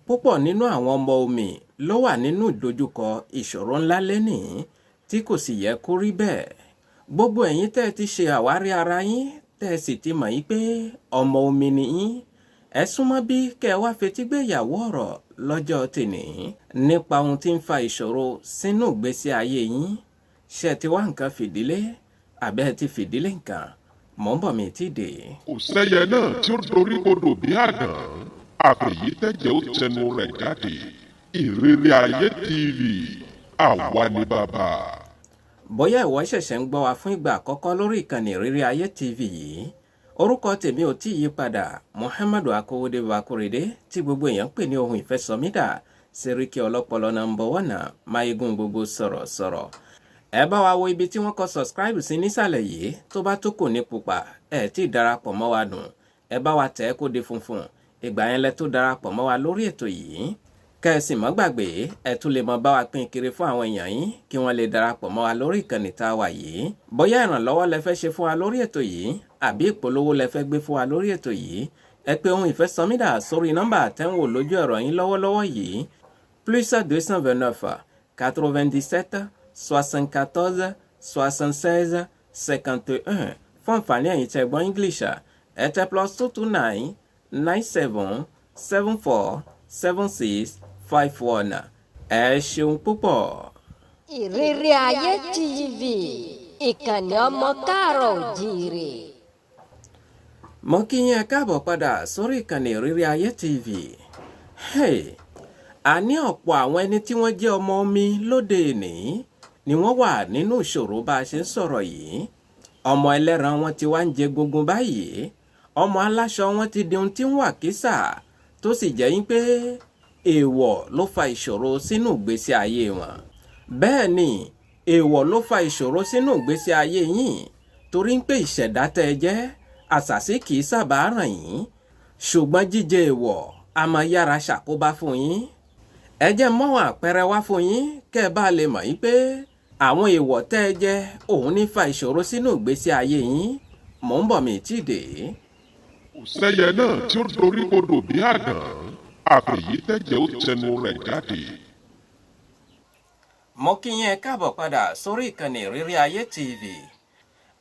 Púpọ̀ nínú àwọn ọmọ omi ló wà nínú ìdojúkọ ìṣòro ńlá lénìí tí kò sì yẹ kó rí bẹ́ẹ̀. Gbogbo ẹ̀yin tẹ́ ẹ ti ṣe àwárí ara yín, tẹ́ ẹ sì ti mọ̀ yín pé ọmọ omi ni yín, ẹ súnmọ́ bí kẹ́ ẹ wá fetí gbéyàwó ọ̀rọ̀ lọ́jọ́ tèní nípa ohun tí ń fa ìṣòro sínú ìgbésí ayé yín. Ṣé ẹ ti wá nǹkan fìdílé àbẹ́ ẹ ti fìdílé nǹkan? Mò ń bọ̀, mi ti dé. Kò sẹ́yẹ náà tí ó dorí kodò bí àdán, àfẹ̀yí tẹ̀jẹ̀ ó tẹnu rẹ̀ jáde. Ìrírí Ayé TV, àwa ni bàbá. Bóyá ìwọ ṣẹ̀ṣẹ̀ ń gbọ́ wa fún ìgbà àkọ́kọ́ lórí ìkànnì Ìrírí Ayé TV yìí, orúkọ tèmi ò tí ì yí padà, Muhammadu Akówódé Bakurede, tí gbogbo èèyàn ń pè ní ohun ìfẹsọ̀mídà Sẹ́ríkì ọlọ́pọlọ number one, máyégún gbogbo sọ̀rọ̀sọ̀rọ̀. Ẹ bá wa wo ibi tí wọ́n kọ subscribe sí nísàlẹ̀ yìí. Tó bá tó kò ní pupa, ẹ tí ì darapọ̀ mọ́ wa nù. Ẹ bá wa tẹ̀ ẹ́ kó di funfun. Ìgbà yẹn lẹ tó darapọ̀ mọ́ wa lórí ètò yìí. Kẹ́ ẹ sì mọ́ gbàgbé, ẹ tún lè mọ bá wa pín kiri fún àwọn èèyàn yín kí wọ́n lè darapọ̀ mọ́ wa lórí ìkànnì tá a wà yìí. Bóyá ìrànlọ́wọ́ lẹ fẹ́ ṣe fún wa lórí ètò yìí àbí ìpolówó lẹ fẹ́ gbé fún wa lórí ètò yìí, ẹ pè ohun ìfẹ́ sọmídà sórí nọ́mbà tẹ́ ń wò lójú ẹ̀rọ yín lọ́wọ́lọ́wọ́ yìí: +229 97 74 76 51. Fún àǹfààní ẹ̀yin tẹ́ gbọ́ English, ẹ tẹ +229 97 74 76 51. Ẹ ṣeun púpọ̀. Ìrírí Ayé TV, ìkànnì ọmọ káàárọ̀ òjíire. Mo kí yín, ẹ káàbọ̀ padà sórí ìkànnì Ìrírí Ayé TV. Hey, àní ọ̀pọ̀ àwọn ẹni tí wọ́n jẹ́ ọmọ omi lóde ìní ni wọ́n wà nínú ìṣòro bá a ṣe ń sọ̀rọ̀ yìí. Ọmọ ẹlẹ́ran wọn ti wá ń jẹ gungun báyìí, ọmọ aláṣọ wọn ti di ohun tí ń wà kísà, tó sì jẹ́ yín pé èèwọ̀ ló fa ìṣòro sínú ìgbésí ayé wọn. Bẹ́ẹ̀ ni, èèwọ̀ ló fa ìṣòro sínú ìgbésí ayé yín, torí ń pé ìṣẹ̀dá tẹ́ ẹ jẹ́, àṣàsí kì í sábà ràn yín, ṣùgbọ́n jíjẹ èèwọ̀ a máa yára ṣàkóbá fún yín. Ẹ jẹ́ mọ́wọ́n àpẹẹrẹ wá fún yín kẹ́ ẹ bá lè mọ̀ yín pé àwọn èèwọ̀ tẹ́ ẹ jẹ́ òun ní fa ìṣòro sínú ìgbésí ayé yín. Mò ń bọ̀, mi tí ì dé. Kò sẹ́yẹ náà tí ó dorí kodò bí àdán, àfẹ̀yí tẹ̀jẹ̀ ó tẹnu rẹ̀ jáde. Mo kí yín, ẹ káàbọ̀ padà sórí ìkànnì Ìrírí Ayé TV.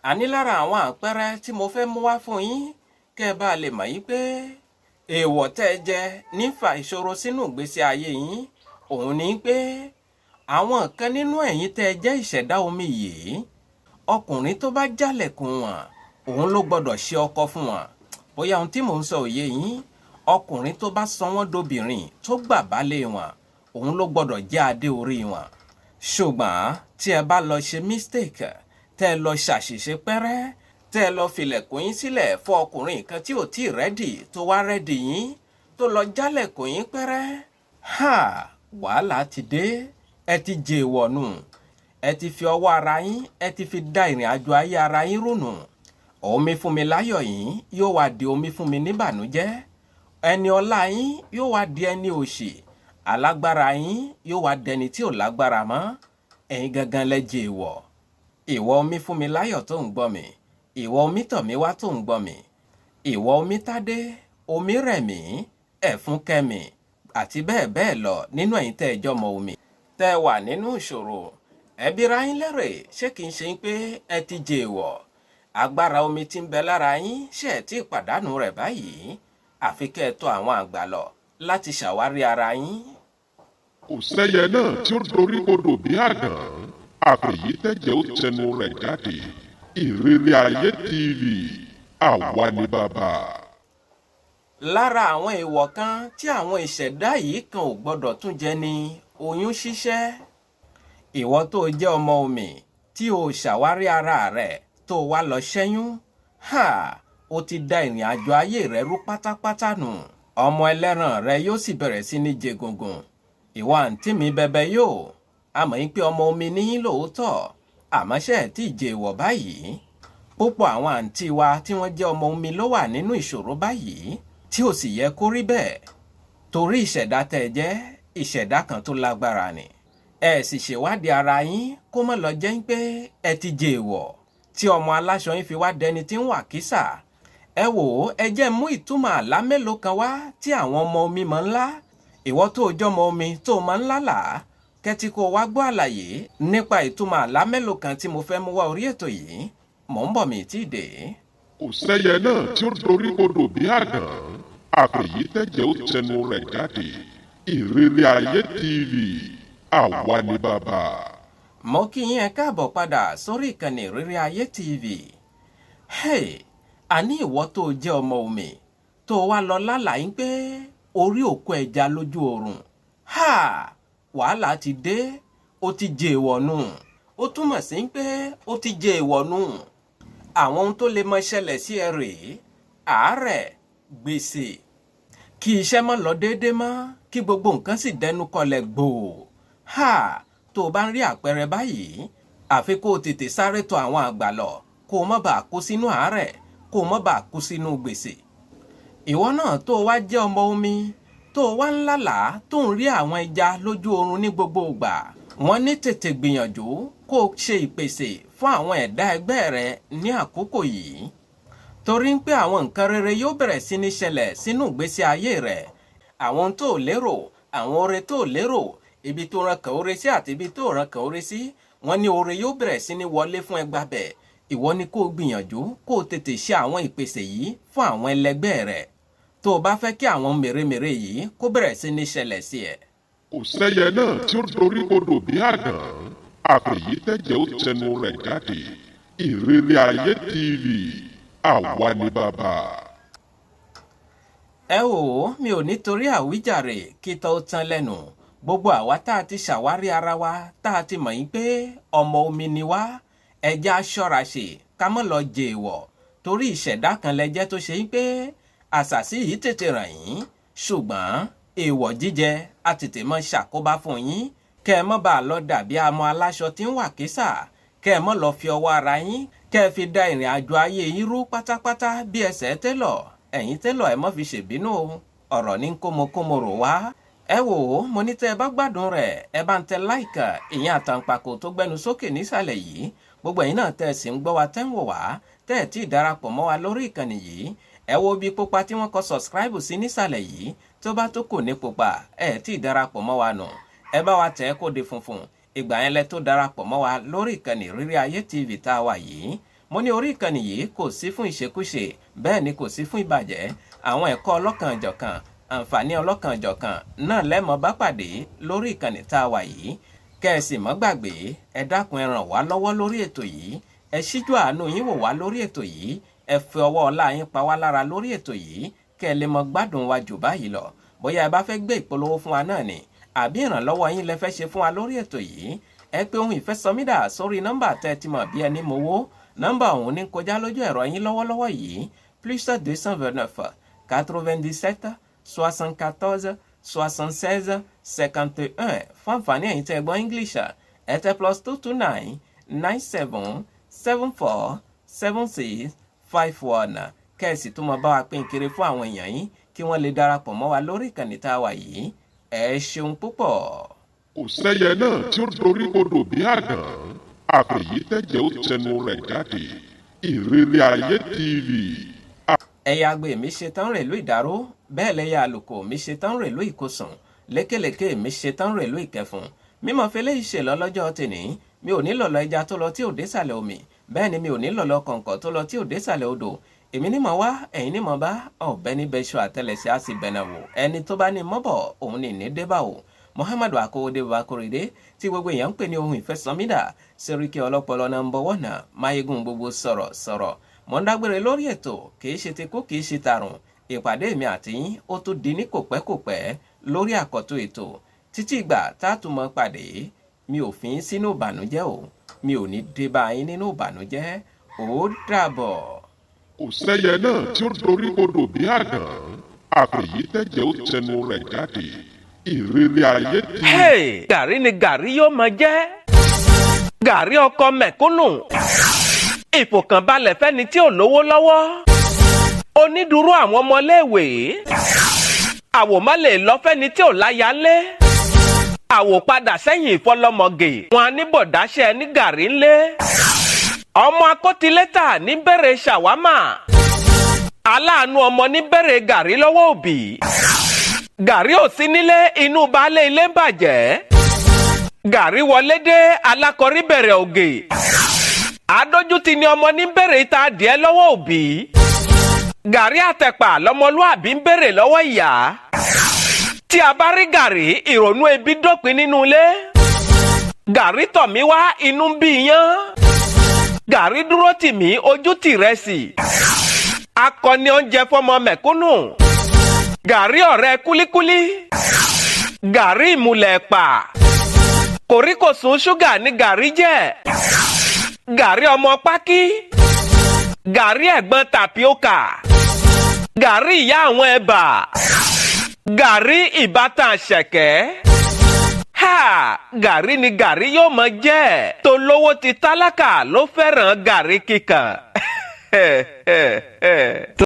Àní lára àwọn àpẹẹrẹ tí mo fẹ́ mú wá fún yín kẹ́ ẹ bá lè mọ̀ yín pé èèwọ̀ tẹ́ ẹ jẹ ní fa ìṣòro sínú ìgbésí ayé yín, òun ní pé àwọn kan nínú ẹ̀yin tẹ́ ẹ jẹ́ ìṣẹ̀dá omi yìí, ọkùnrin tó bá jálẹ̀kùn wọn, òun ló gbọ́dọ̀ ṣe ọkọ fún wọn. Bóyá ohun tí mò ń sọ òye yín. Ọkùnrin tó bá sọ wọ́n dobìnrin, tó gbà bálé wọn, òun ló gbọ́dọ̀ jẹ́ adé orí wọn. Ṣùgbọ́n tí ẹ bá lọ ṣe mistake, tẹ́ ẹ lọ ṣàṣìṣe pẹ́rẹ́, tẹ́ ẹ lọ filẹ̀kùn yín sílẹ̀ fún ọkùnrin kan tí ò tí ì ready, tó wá ready yín, tó lọ jálẹ̀kùn yín pẹ́rẹ́, ha, wàhálà ti dé. Ẹ ti jẹ èèwọ̀ nù. Ẹ ti fi ọwọ́ ara yín, ẹ ti fi da ìrìn àjò ayé ara yín rúnù. Omi fún mi láyọ̀ yín yóò wá di omi fún mi níbànújẹ́. Ẹni ọlá yín yóò wá di ẹni òṣì. Alágbára yín yóò wá dẹni tí ò lágbára mọ́. Ẹ̀yin gangan lẹ jẹ èèwọ̀. Ìwọ omi fún mi láyọ̀ tó ń gbọ́ mi, ìwọ omi tọ̀ mí wá tó ń gbọ́ mi, ìwọ omi tádé, omi rẹ̀mí, ẹ̀fún kẹ́mi, àti bẹ́ẹ̀ bẹ́ẹ̀ lọ nínú ẹ̀yin tẹ́ ẹ jọmọ omi tẹ́ ẹ wà nínú ìṣòro, ẹ bira yín lérè, ṣé kìí ṣe pé ẹ ti jẹ èèwọ̀? Agbára omi tí ń bẹ lára yín, ṣé ẹ ti pàdánù rẹ̀ báyìí? Àfi kẹ́ ẹ tọ̀ àwọn àgbà lọ láti ṣàwárí ara yín. Kò sẹ́yẹ náà tí ó dorí kodò bí àdán, àfẹ̀yí tẹ̀jẹ̀ ó tẹnu rẹ̀ jáde. Ìrírí Ayé TV, àwa ni bàbá. Lára àwọn èèwọ̀ kan tí àwọn ìṣẹ̀dá yìí kan ò gbọ́dọ̀ tún jẹ ni oyún ṣíṣẹ́. Ìwọ tó jẹ́ ọmọ omi tí o ṣàwárí ara rẹ̀, tó wá lọ ṣẹ́yún, ha, ó ti da ìrìn àjò ayé rẹ̀ rú pátápátá nù. Ọmọ ẹlẹ́ran rẹ̀ yóò sì bẹ̀rẹ̀ sí ní jẹgungun. Ìwọ àǹtí mi bẹbẹ yóò àmọ́ yín pé ọmọ omi níyín lóòótọ́, àmọ́ ṣe ẹ̀ tí ì jẹ èèwọ̀ báyìí? Púpọ̀ àwọn àǹtí wa tí wọ́n jẹ́ ọmọ omi ló wà nínú ìṣòro báyìí, tí ò sì yẹ kó rí bẹ́ẹ̀, torí ìṣẹ̀dá tẹ́ ẹ jẹ́, ìṣẹ̀dá kan tó lágbára ni. Ẹ sì ṣèwádìí ara yín kó má lọ jẹ́ pé ẹ ti jẹ èèwọ̀ tí ọmọ aláṣọ yín fi wá dẹni tí ń wà kísà. Ẹ wò ó, ẹ jẹ́ mú ìtumọ̀ àlá mélòó kan wá tí àwọn ọmọ omi mọ̀ ńlá. Ìwọ tó o jọmọ omi tó o máa ń lálàá, kẹ́tí kó o wá gbọ́ àlàyé nípa ìtumọ̀ àlá mélòó kan tí mo fẹ́ mú wá orí ètò yìí. Mò ń bọ̀, mi tí ì dé. Kò sẹ́yẹ náà tí ó dorí kodò bí àdán, àfẹ̀yí tẹ̀jẹ̀ ó tẹnu rẹ̀ jáde. Ìrírí Ayé TV, àwa ni bàbá. Mo kí yín, ẹ káàbọ̀ padà sórí ìkànnì Ìrírí Ayé TV. Hey, àní ìwọ tó o jẹ́ ọmọ omi tó o wá lọ lálàá yín pé orí òkú ẹja lójú oorun, ha, wàhálà ti dé, ó ti jẹ èèwọ̀ nù. Ó túmọ̀ sí pé ó ti jẹ èèwọ̀ nù. Àwọn ohun tó lè mọ ṣẹlẹ̀ sí ẹ rèé: àárẹ̀, gbèsè, kí iṣẹ́ má lọ déédé mọ́, kí gbogbo nǹkan sì dẹnu kọlẹ̀ gbòò. Ha, tó o bá ń rí àpẹẹrẹ báyìí, àfi kó o tètè sáré tọ̀ àwọn àgbà lọ, kó o má bàa kó sínú àárẹ̀, kó o má bàa kó sínú gbèsè. Ìwọ náà tó o wá jẹ́ ọmọ omi tó o wá ń lálàá tó ń rí àwọn ẹja lójú oorun ní gbogbo ìgbà, wọ́n ní tètè gbìyànjú kó o ṣe ìpèsè fún àwọn ẹ̀dá ẹgbẹ́ rẹ ní àkókò yìí, torí ń pé àwọn nǹkan rere yóò bẹ̀rẹ̀ sí ní ṣẹlẹ̀ sínú ìgbésí ayé rẹ̀. Àwọn ohun tó o lérò, àwọn oore tó o lérò, ibi tó ràn kàn oore sí àti ibi tó ràn kàn oore sí, wọ́n ní oore yóò bẹ̀rẹ̀ sí ní wọlé fún ẹgbà bẹ̀. Ìwọ ni kó o gbìyànjú kó o tètè ṣe àwọn ìpèsè yìí fún àwọn ẹlẹgbẹ́ rẹ̀, tó o bá fẹ́ kí àwọn mèremère yìí kó bẹ̀rẹ̀ sí ní ṣẹlẹ̀ sí ẹ. Kò sẹ́yẹ náà tí ó dorí kodò bí àdán, àfẹ̀yí tẹ̀jẹ̀ ó tẹnu rẹ̀ jáde. Ìrírí Ayé TV, àwa ni bàbá. Ẹ wò ó, mi ò nítorí àwíjàre kí tọ́ ó tán lẹ́nu. Gbogbo àwa tá a ti ṣàwárí ara wa, tá a ti mọ̀ yín pé ọmọ omi ni wá, ẹja ṣọ́ra ṣe ká mọ́ lọ jẹ èèwọ̀, torí ìṣẹ̀dá kan lẹ́jẹ́ tó ṣe yín pé àṣàsí yìí tètè ràn yín, ṣùgbọ́n èèwọ̀ jíjẹ á tètè mọ́ ṣàkóbá fún yín. Kẹ́ ẹ mọ́ bá a lọ dàbí amọ̀ aláṣọ tí ń wà kísà, kẹ́ ẹ mọ́ lọ fi ọwọ́ ara yín kẹ́ ẹ fi da ìrìn àjò ayé yín rú pátápátá bí ẹsẹ̀ télọ̀. Ẹ̀yin télọ̀, ẹ mọ́ fi ṣèbínú o, ọ̀rọ̀ ní kómokómo rò wá. Ẹ wò ó, mo ní tẹ́ ẹ bá gbádùn rẹ̀, ẹ bá ń tẹ like, ìyẹn àtàǹpàkò tó gbẹnu sókè nísàlẹ̀ yìí. Gbogbo ẹ̀yin náà tẹ́ ẹ sì ń gbọ́ wa, tẹ́ ń wò wá, tẹ́ ẹ tí ì darapọ̀ mọ́ wa lórí ìkànnì yìí, ẹ wo bí pupa tí wọ́n kọ subscribe sí nísàlẹ̀ yìí. Tó bá tó kò ní pupa, ẹ tí ì darapọ̀ mọ́ wa nù. Ẹ bá wa tẹ̀ ẹ́ kó di funfun. Ìgbà yẹn lẹ tó darapọ̀ mọ́ wa lórí ìkànnì Ìrírí Ayé TV tá a wà yìí. Mo ní orí ìkànnì yìí kò sí fún ìṣekúṣe, bẹ́ẹ̀ ni kò sí fún ìbàjẹ́. Àwọn ẹ̀kọ́ ọlọ́kanòjọ̀kan, àǹfààní ọlọ́kanòjọ̀kan náà lẹ́mọ̀ bá pàdé lórí ìkànnì tá a wà yìí. Kẹ́ ẹ sì mọ́ gbàgbé, ẹ dákun, ẹ ràn wá lọ́wọ́ lórí ètò yìí. Ẹ ṣíjú àánú yín wò wá lórí ètò yìí. Ẹ fi ọwọ́ ọlá yín pa wá lára lórí ètò yìí, kẹ́ ẹ lè mọ gbádùn wa jù báyìí lọ. Bóyá ẹ bá fẹ́ gbé ìpolówó fún wa náà ni, àbí ìrànlọ́wọ́ yín lẹ fẹ́ ṣe fún wa lórí ètò yìí, ẹ pé ohun ìfẹ́sọmídà sórí nọ́mbà tẹ́ ẹ ti mọ̀ bí ẹni mowó. Nọ́mbà ọ̀hún ní kọjá lójú ẹ̀rọ yín lọ́wọ́lọ́wọ́ yìí: +229 97 74 76 51. Fún àǹfààní ẹ̀yin tẹ́ ẹ gbọ́ English, ẹ tẹ +229 97 74 76 51. Kẹ́ẹ̀sì tó máa bá wa pín kiri fún àwọn èèyàn yín, kí wọ́n lè darapọ̀ mọ́ wa lórí ìkànnì tá a wà yìí. Ẹ ṣeun púpọ̀. Kò sẹ́yẹ náà tí ó dorí kodò bí àdán, àfẹ̀yí tẹ̀jẹ̀ ó tẹnu rẹ̀ jáde. Ìrírí Ayé TV. Ẹ̀yà agbe mi ṣe tán rèlú Ìdáró, bẹ́ẹ̀ lẹ́yà àlùkò mi ṣe tán rèlú Ìkosùn, lékèlékè mi ṣe tán rèlú Ìkẹfùn. Mímọ́ fẹlẹ́ yìí ṣe lọ lọ́jọ́ tèní. Mi ò ní lọ̀lọ́ ẹja tó lọ tí ò désàlẹ̀ omi, bẹ́ẹ̀ ni mi ò ní lọ̀lọ́ kọ̀ǹkọ̀ tó lọ tí ò désàlẹ̀ odò. Èmi ní mọ̀ wá, ẹ̀yin ní mọ̀ bá ọ̀bẹ ní bẹ́ṣọ àtẹlẹsẹ̀ á sì bẹ̀nà wò. Ẹni tó bá ní mọ́bọ̀ òun ní ní débà o. Muhammadu Akowode Bakorede tí gbogbo èèyàn ń pè ní ohun ìfẹsọmídà, Sẹ́ríkì ọlọ́pọlọ number one, máyégún gbogbo sọ̀rọ̀ sọ̀rọ̀, mọ̀ ń dágbére lórí ètò. Kìí ṣe ti kú, kìí ṣe tàrùn. Ìpàdé mi àti yín ó tún di ní kòpẹ́kòpẹ́ lórí àkọ́tún ètò. Títí ìgbà tá a tún mọ́ pàdé, mi ò fi yín sínú ìbànújẹ́ o, mi ò ní dé bá yín nínú ìbànújẹ́. Ó dàbọ̀. Kò sẹ́yẹ náà tí ó dorí kodò bí àdán, àfẹ̀yí tẹ̀jẹ̀ ó tẹnu rẹ̀ jáde. Ìrírí Ayé TV. Hey! Gàrí ni gàrí yóò máa jẹ́, gàrí ọkọ mẹ̀kúnnù, ìfòkànbalẹ̀ fẹ́ni tí ò lówó lọ́wọ́, onídùúró àwọn ọmọléèwé, àwòmálè lọ́fẹ́ni tí ò láya ńlé, àwòpadà sẹ́yìn ìfọlọ́mọgè wọn á ní bọ̀dáṣẹ́ ní gàrí ńlé, ọmọ akótilétà ní bẹ̀rẹ̀ ṣàwámà, aláàánú ọmọ ní bẹ̀rẹ̀ gàrí lọ́wọ́ òbí. Gàrí ò sí nílé, inú baálé ilé ń bàjẹ́. Gàrí wọlé dé, alákọ̀rí bẹ̀rẹ̀ ògè. Àdójútì ni ọmọ ní bèrè ìta adìẹ lọ́wọ́ òbí. Gàrí àtẹ̀pà lọmọlúàbí ń bèrè lọ́wọ́ ìyá. Tí a bá rí gàrí, ìrònú ebi dópin nínú ilé. Gàrí tọ̀ mí wá, inú ń bí iyán. Gàrí dúró tì mí, ojú tì rẹ̀ sí. Akọni oúnjẹ fọmọ mẹ̀kúnnù. Gàrí ọ̀rẹ́ kúlíkúlí. Gàrí ìmùlẹ̀ ẹ̀pà. Kòríkòsùn ṣúgà ní gàrí jẹ́. Gàrí ọmọ pákí. Gàrí ẹ̀gbọ́n tàpíókà. Gàrí ìyá àwọn ẹ̀bà. Gàrí ìbátan ṣẹ̀kẹ́. Ha! Gàrí ni gàrí yóò mọ jẹ́. Tolówó ti tálákà ló fẹ́ràn gàrí kíkan.